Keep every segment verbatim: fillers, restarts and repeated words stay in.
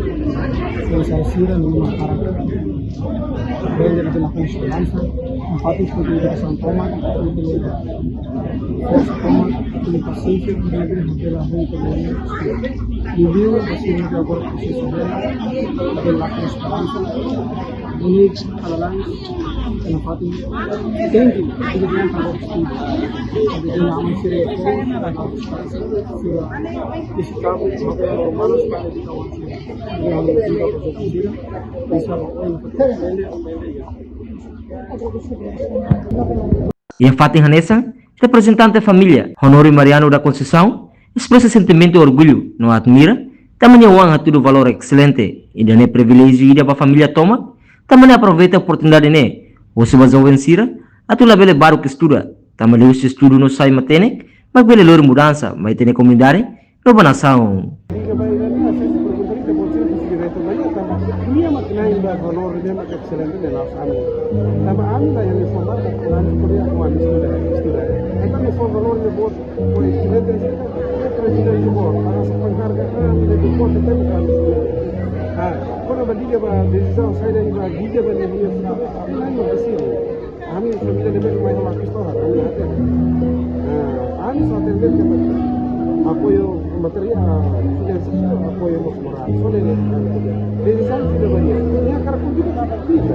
Sira, sira, no harapan. Bele ita la iha esperansa, nafatin ita tenke edukasaun tomak, ita tenke forsa tomak, ita tenke pasífiku, ita tenke hapela hoi ke bele. Liuliu, ita tenke agora prosesu dela, ita la iha esperansa. Ini kalalan, nafatin, tenke, ita tenke agora pasífiku. Ita tenke aman sira, sira, isi kabu, ita tenke normal, ita tenke Iha fatin hanesan, reprezentante família, Honório Mariano da Conceição, espresa sentimentu orgullu no admira tanba nia oan hatudu valór excelente, ida-ne'e priviléjiu ida ba família tomak, tanba nia aproveita oportunidade ne'e, husu ba joven sira, atu labele baruk estuda, tanba liuhusi estudu no sai matenek, mak bele lori mudansa ba ita-nia komunidade, no ba nasaun. Diga ba ida-ne'e, hanesan pergunta ida, buat sira husi diretu ba nia, tanba nia mak na'in ba valór ne'e mak excelente ne'e la'ós ami. Tanba ami la iha liafuan barak, ami ko'alia ho ami estuda, estuda. Entaun liafuan valór ne'e buat, buat excelente ne'e, ita prezidente buat, para sa penghargaan, ne'e buat ita ami estuda. Ah, kona-ba diga ba desizaun saida ba diga ba nia, nia futuru, ami la iha mak sira. Ami família ne'ebé mai hela Kristu, ami hatene. Ah, ami só hatene de'it apoiu materiál, finansiáriu, apoiu mós morál. Só ne'e de'it. Desizaun sudah banyak. Nia hakarak kontinua, bisa.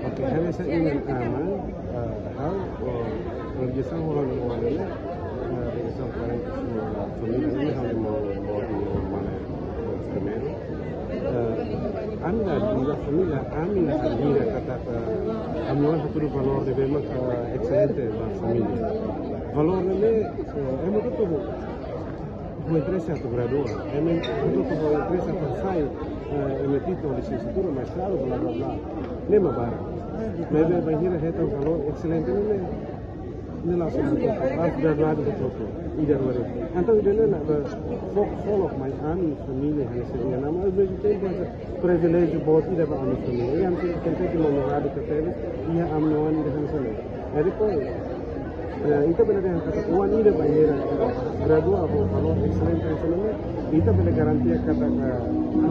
Oke, ha'u sei imi, ah, mana, ah, ha'u, oh, ligasaun ho, ho, ho, eh, ligasaun kuarenta, eh, família ne'e ha'u mau, mau, mau, mana, primeiru. Eh, ami la, liga família, ami la admira katak, eh, ami la hatudu valór ne'ebé mak, eh, excelente ba família. Valór ne'e, eh, ema hotu-hotu ho interese atu gradua, ema hotu-hotu ho interese atu sai, eh, ema títulu lisensiatura, mestradu, bla, bla, bla. Ne'e mak barak. Maibé bainhira hetan valór excelente ne'e, Nia la sona atu, atu graduadu ba profe, ida-ne'e. Entaun ida-ne'e la ba fok folok mai ami família hanesan ne'e. Mas ao mesmo tempo, priviléjiu boot ida ba ami família. I ami sente kontente no onradu tebes, iha ami-nia oan ida hanesan ne'e. I depois, eh, ita bele dehan katak oan ida ba ita gradua ho valór excelente hanesan ne'e, ita bele garantia katak, eh,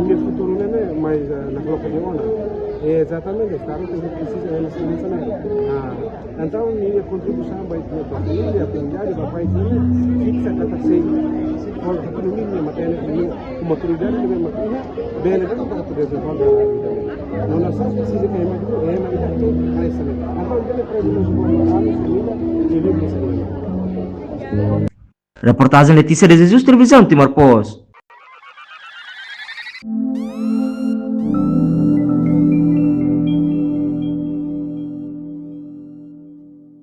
nia futuru ne'e, mas, eh, na coloca de ona. Ezatamente, Estadu tenke presiza hanesan ne'e. Ah, entaun, nia kontribuisaun ba ita-nia família, komunidade, ba país ne'e, fixa katak sei, for ekonomia matenek ne'e, ho maturidade ne'ebé mak iha, bele katak atu dezenvolve. No nasaun presiza ke ema, ema ita atu hanesan ne'e. Entaun, ita-nia presidente, ami família, nia hanesan ne'e. Reportajen Letícia de Jesus, Televizaun Timor Post.